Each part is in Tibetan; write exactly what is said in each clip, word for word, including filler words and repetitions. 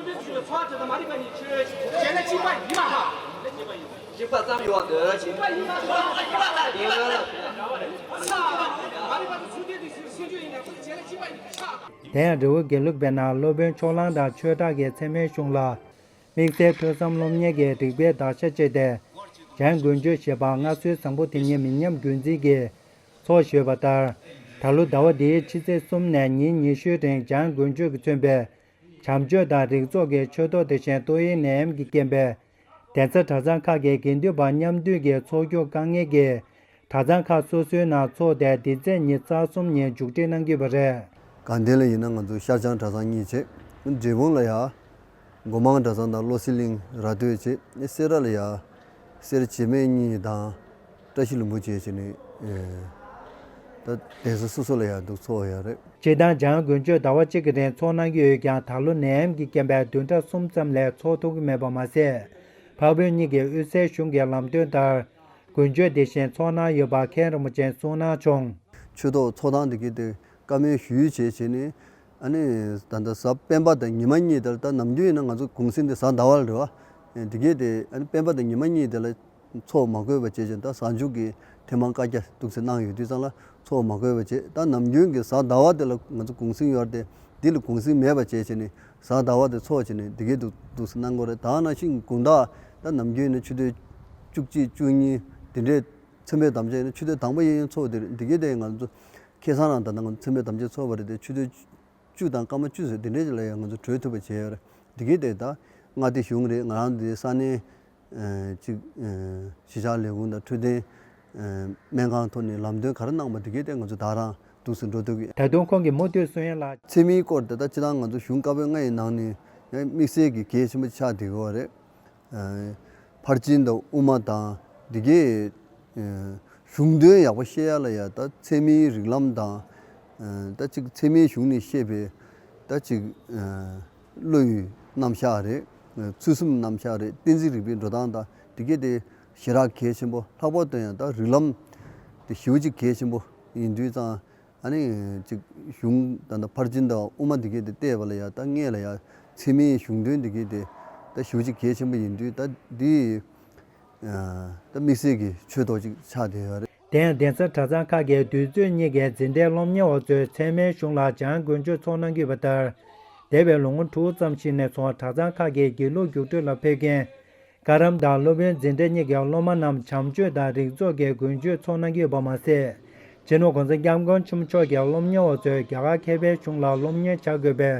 ཚོགས་དེ་དང་མ་རིག་པ་ནི་ཆོས་ཅན། གཅིག་པ་ཡིན་པ་ཧ། གཅིག་པ་ཡིན་པ་ཙམ་ཡོད་པ་འདོད་ཅིང་། གཅིག་པ་ཡིན་པ་ཙམ་ཡོད་པ་འདོད། མ་རིག་པ་དང་ཚུལ་ལྡན་དེ་སེམས་བྱུང་ཡིན་ན་ཁོ་ཅན་གཅིག་པ་ཡིན་པ་ཧ། དེ་ཡང་རི་བོ་དགེ་ལུགས་པའི་ནང་སློབ་དཔོན་ཕྱོགས་གླང་དང་ཆོས་གྲགས་ཀྱི་ཚད་མའི་གཞུང་ལ། དམིགས་བསལ་ཐོས་བསམ་སློབ་གཉེར་གྱི་རིགས་པའི་བདག་ཆ་བཅས་ཏེ། འཇང་དགུན་ཆོས་ཞེས་པ་སྔར་སྲོལ་བཟང་པོ་དེ་ཉིད་མི་ཉམས་རྒྱུན་འཛིན་གྱི་ཚོགས་ཞུས་པ་ལྟར། ད་ལོ་ཟླ་བ་འདིའི་ཕྱི་ཚེས་གསུམ་ནས་ཉིན་ཉི་ཤུའི་རིང་འཇང་དགུན་ཆོས་ཀྱིས་མཚོན་པའི་བྱམས་ཆོས་དང་རིགས་ཚོགས་ཀྱི་ཆོས་ཐོག་དེ་བཞིན་ཏོག་དབྱིབས་ནད་ཡམས་ཀྱི་རྐྱེན་པས། གདན་ས་གྲྭ་ཚང་ཁག་གི་དགེ་འདུན་པ་མཉམ་འདུས་ཀྱི་ཚོགས་རྒྱུགས་དཀའ་ངལ་གྱིས། གྲྭ་ཚང་ཁག་སོ་སོའི་ནང་ཚོགས་ཏེ་འདི་ཚེས་ཉི་ཤུ་རྩ་གསུམ་ཉིན་མཇུག་སྒྲིལ་གནང་གི་ཡོད་པ་རེད། དགའ་ལྡན་ལ་ཡིན་ན་ང་ཚོ་ཤར་བྱང་གྲྭ་ཚང་གཉིས་བྱས། འབྲས་སྤུངས་ལ་ཡ། སྒོ་མང་གྲྭ་ཚང་དང་བློ་གསལ་གླིང་ར་སྟོད་བྱས། སེ་ར་ལ་ཡ། སེར་བྱེས་སྨད་གཉིས་དང་། བཀྲ་ཤིས་ལྷུན་པོ་བཅས་བྱས་ནས། ད་གདན་ས་སོ་སོ་ལ་ཡ་འདུག་ཚོགས་ཡ་རེད། སྤྱིར་བཏང་འཇང་དགུན་ཆོས་ཟླ་བ་གཅིག་གི་རིང་ཚོགས་གནང་གི་ཡོད་ཀྱང་ད་ལོ་ནད་ཡམས་ཀྱི་རྐྱེན་པས་བདུན་ཕྲག་གསུམ་ཙམ་ལས་ཚོགས་ཐུབ་ཀྱི་མེད་པ་མ་ཟད། འཕགས་བོད་གཉིས་ཀྱི་དབུས་སའི་གཞུང་གི་ལམ་སྟོན་ལྟར། དགུན་ཆོས་དེ་བཞིན་ཚོགས་གནང་ཡོད་པ་མཁན་རིན་པོ་ཆེས་གསུངས་གནང་བྱུང་། ཆོས་ཐོག་ཚོགས་སྟངས་དེ་གའི་དེ་བཀའ་མོལ་ཞུས་བྱས་བྱས་ནས། ཨ་ནི་ད་ལྟ་གཟའ་སྤེན་པ་དང་ཉི་མ་གཉིས་དེར། ད་ནམ་རྒྱུན་ཡིན་ན་ང་ཚོ་གུང་གསེང་དེ་གཟའ་ཟླ་བ་ལ་རེད་བ། དེ་གའི་དེ་ཨ་ནི་སྤེན་པ་དང་ཉི་མ་གཉིས་དེ་ལ་ཚོགས་མ་དགོས་པ་བྱས་བྱས། ད་གཟའ་མཇུག་གི་ཐེངས་མང་བཀའ་རྒྱ་འདུག་སེ་གནང་ཡོད་དུས་ཙང་ལ་ཚོགས་མ་དགོས་པ་བྱས། ད་ནམ་རྒྱུན་གྱི་གཟའ་ཟླ་བ་དེ་ལ་ང་ཚོ་གུང་གསེང་ཡོད་རེད་དེ། འདི་ལ་གུང་གསེང་མེད་པ་བྱས་བྱས་ནས་གཟའ་ཟླ་བ་དེ་ཚོགས་བྱས་ནས་དེ་གའི་འདུག་འདུག་སེ་གནང་དགོས་རེད། ད་ནང་བཞིན་དགོང་དག་ད་ནམ་རྒྱུན་ཡིན་ན་ཆུ་ཚོད་བཅུ་གཅིག་བཅུ་གཉིས་དེ་འདྲའི་མཚན་དཔེ་དམ་བཅའ་ཡིན་ན་ཆུ་ཚོད་དང་པོ་ཡིན་ཡིན་ཚོགས་དེ་རེད། དེ་གའི་དེ་ང་ཚོ་ཁ་སང་རང་ད་ལྟ་ང་ཚོ་མཚན་དཔེ་དམ་བཅའ་ཚོགས་པ་རེད་དེ། ཆུ་ཚོད་བཅུ་དང་སྐར་མ་བཅུ་ཙམ་དེ་འདྲའི་ལ་ཡང་ང་ཚོ་གྲོལ་ཐུབ་པ་བྱས་ཡོད་རེད། དེ་གའི་དེ་ད་མངའ་སྡེ་གཞུང་རེད། ང་རང་དེ་ས་གནས་ཅིག་གཞིས་ཆགས་ལས་ཁུངས་དང་འཕྲོད་བསྟེན་སྨན་ཁང་ཐོག་ནས་ལམ་སྟོན་ག་རེ་གནང་པ་དེ་གའི་དེ་ང་ཚོ་ད་རང་འདུག་སེ་འགྲོ་ཐུབ་ཀྱི། ད་དུང་ཁོང་གིས་མུ་མཐུད་གསུང་ཡ་ལ། ཚད་མའི་སྐོར་དེ་ད་སྤྱིར་བཏང་ང་ཚོ་གཞུང་བཀའ་པོད་ལྔ་ཡི་ནང་ནས་ཡང་དམིགས་བསལ་གྱི་གལ་ཆེན་པོ་ཆགས་བསྡད་ཡོད་རེད། ཕར་ཕྱིན་དང་དབུ་མ་དང་འདི་གའི་གཞུང་དོན་ཡག་པོ་ཤེས་ཡ་ལ་ཡ། ད་ཚད་མའི་རིགས་ལམ་དང་། ད་ཅིག་ཚད་མའི་གཞུང་ནས་བཤད་པའི་ད་ཅིག་བློ་ཡི་རྣམ་གཞག་རེད། ཚུལ་གསུམ་རྣམ་གཞག་རེད། གཏན་ཚིགས་རིག་པའི་འགྲོ་སྟངས་དང་འདི་གའི་དེ་ཞེ་དྲག་གལ་ཆེན་པོ། ལྷག་པར་དུ་ཡང་ད་རིགས་ལམ་དེ་ཞེ་པོ་ཅིག་གལ་ཆེན་པོ་ཡིན་དུས་ཙང་། ཨ་ནི་ཅིག་གཞུང་ད་ལྟ་ཕར་ཕྱིན་དང་དབུ་མ་འདི་གའི་དེ་བལྟས་པ་ལ་ཡ། ད་སྔོན་ལ་ཡ་ཚད་མའི་གཞུང་དོན་འདི་གའི་དེ་ད་ཞེ་པོ་ཅིག་གལ་ཆེན་པོ་ཡིན་དུས། ད་འདི་ད་དམིགས་བསལ་གྱི་ཆོས་ཐོག་ཅིག་ཆགས་བསྡད་ཡོད་རེད། དེ་ཡང་གདན་ས་གྲྭ་ཚང་ཁག་གི་འདུས་ཚོགས་གཉིས་ཀྱི་འཛིན་གྲྭའི་སློབ་གཉེར་བ་ཚོས་ཚད་མའི་གཞུང་ལ་འཇང་དགུན་ཆོས་ཚོགས་གནང་གི་ཡོད་པ་ལྟར། འདས་པའི་ལོ་ངོ་དྲུག་ཙམ་ཞིག་ནས་བཟུང་གྲྭ་ཚང་ཁག་གི་དགེ་ལུགས་རྒྱུགས་སྤྲོད་ལ་ཕེབས་མཁན། བཀའ་རམས་དང་སློབ་དཔོན་འཛིན་གྲྭ་གཉིས་ཀྱི་སློབ་མ་རྣམས་བྱམས་ཆོས་དང་རིགས་ཚོགས་ཀྱི་དགུན་ཆོས་ཚོགས་གནང་གི་ཡོད་པ་མ་ཟད། སྤྱི་ནོར་༸གོང་ས་༸སྐྱབས་མགོན་ཆེན་པོ་མཆོག་གིས་སློབ་གཉེར་བ་ཚོས་རྒྱ་གར་མཁས་པའི་གཞུང་ལ་སློབ་གཉེར་བྱ་དགོས་པའི་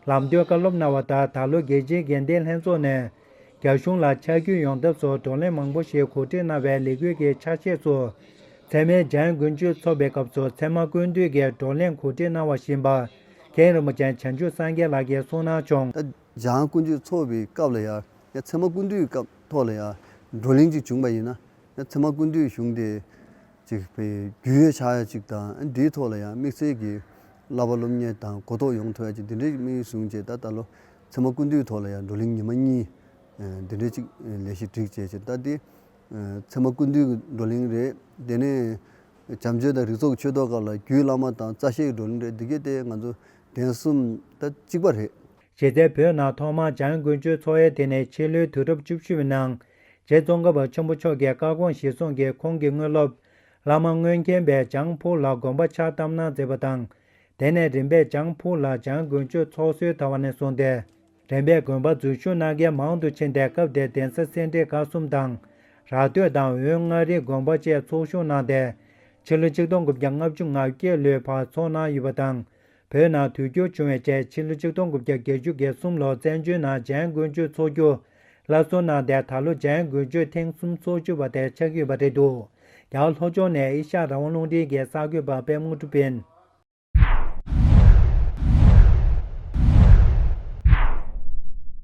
ལམ་སྟོན་བཀའ་སློབ་གནང་བ་ལྟར། ད་ལོ་རྒྱལ་སྤྱིའི་དགེ་ལྡན་ལྷན་ཚོགས་ནས་རྒྱ་གཞུང་ལ་ཆ་རྒྱུས་ཡོང་ཐབས་སུ་བགྲོ་གླེང་མང་པོ་ཞིག་གོ་སྒྲིག་གནང་བའི་ལས་འགུལ་གྱི་ཆ་ཤས་སུ། ཚད་མའི་འཇང་དགུན་ཆོས་ཚོགས་པའི་སྐབས་སུ་ཚད་མ་ཀུན་བཏུས་ཀྱི་བགྲོ་གླེང་གོ་སྒྲིག་གནང་བ་བཞིན་པ། མཁན་རིན་པོ་ཆེ་བྱང་ཆུབ་སངས་རྒྱས་ལགས་ཀྱིས་གསུངས་གནང་བྱུང་། ད་འཇང་དགུན་ཆོས་ཚོགས་པའི་སྐབས་ལ་ཡ། ཡ་ཚད་མ་ཀུན་བཏུས་ཀྱི་སྐབས་ཐོག་ལ་ཡ་བགྲོ་གླེང་ཅིག་བྱུང་པ་ཡིན་ན། ཡ་ཚད་མ་ཀུན་བཏུས་གཞུང་དེ་ཅིག་པའི་རྒྱུས་ཡོད་ཆགས་ཡ་ཅིག་དང་། འདིའི་ཐོག་ལ་ཡང་དམིགས་བསལ་གྱི་བསླབ་པ་སློབ་གཉེར་དང་གོ་རྟོགས་ཡོང་ཐུབ་ཡ་ཅིག་འདི་འདྲའི་དམིགས་ཡུལ་བཟུང་བྱས། ད་ད་ལོ་ཚད་མ་ཀུན་བཏུས་ཐོག་ལ་ཡང་བགྲོ་གླེང་ཉི་མ་གཉིས་འདི་འདྲའི་ཅིག་ལས་གཞི་སྒྲིག་བྱས་བྱས། ད་འདི་ཚད་མ་ཀུན་བཏུས་ཀྱི་བགྲོ་གླེང་རེད། དེ་ནས་བྱམས་ཆོས་དང་རིགས་ཚོགས་ཀྱི་ཆོས་ཐོག་སྐབས་ལ་རྒྱུད་བླ་མ་དང་རྩ་ཤེའི་བགྲོ་གླེང་རེད། འདི་གའི་དེ་ང་ཚོ་གདན་གསུམ་ད་གཅིག་པ་རེད། གཞི་རྩའི་བོད་ནང་ཐོག་མར་འཇང་དགུན་ཆོས་ཚོགས་ཡས་དེ་ནི་ཕྱི་ལོའི་དུས་རབས་བཅུ་བཞི་པའི་ནང་རྗེ་ཙོང་ཁ་པ་ཆེན་པོ་མཆོག་གི་བཀའ་དགོངས་གཞིར་བཟུང་གིས་ཁོང་གི་དངོས་སློབ་བླ་མ་སྔོན་མཁྱེན་པས་འཇང་ཕུག་ལ་དགོན་པ་ཕྱག་བཏབ་གནང་མཛད་པ་དང་། དེ་ནས་རིམ་པས་འཇང་ཕུག་ལ་འཇང་དགུན་ཆོས་ཚོགས་སྲོལ་དར་བ་ནས་བཟུང་སྟེ། རིམ་པས་དགོན་པ་འཛུལ་ཞུགས་གནང་མཁན་མང་དུ་ཕྱིན་ཏེ། སྐབས་དེར་གདན་ས་སེ་འབྲས་དགའ་གསུམ་དང་། ར་སྟོད་དང་དབོན་མངའ་རིས་དགོན་པ་བཅས་ཚོགས་ཞུགས་གནང་སྟེ། ཕྱི་ལོ་ཆིག་སྟོང་དགུ་བརྒྱ་ལྔ་བཅུ་ང་བརྒྱད་ལོའི་བར་ཚོགས་གནང་ཡོད་པ་དང་། བོད་ནང་དུས་འགྱུར་བྱུང་བའི་རྗེས་ཕྱི་ལོ་ཆིག་སྟོང་དགུ་བརྒྱ་བརྒྱད་ཅུ་གྱ་གསུམ་ལོར་བཙན་བྱོལ་ནང་འཇང་དགུན་ཆོས་ཚོགས་རྒྱུ་སླར་གསོ་གནང་སྟེ། ད་ལོ་འཇང་དགུན་ཆོས་ཐེངས་གསུམ་ཚོགས་བཅུག་པ་དེ་ཆགས་ཀྱི་ཡོད་པ་རེད་འདུག་རྒྱ་གར་ལྷོ་ཕྱོགས་ནས་ཨེ་ཤ་ཡ་རང་དབང་རླུང་འཕྲིན་གྱི་གསར་འགོད་པ་པད་མ་དངོས་གྲུབ་ཡིན།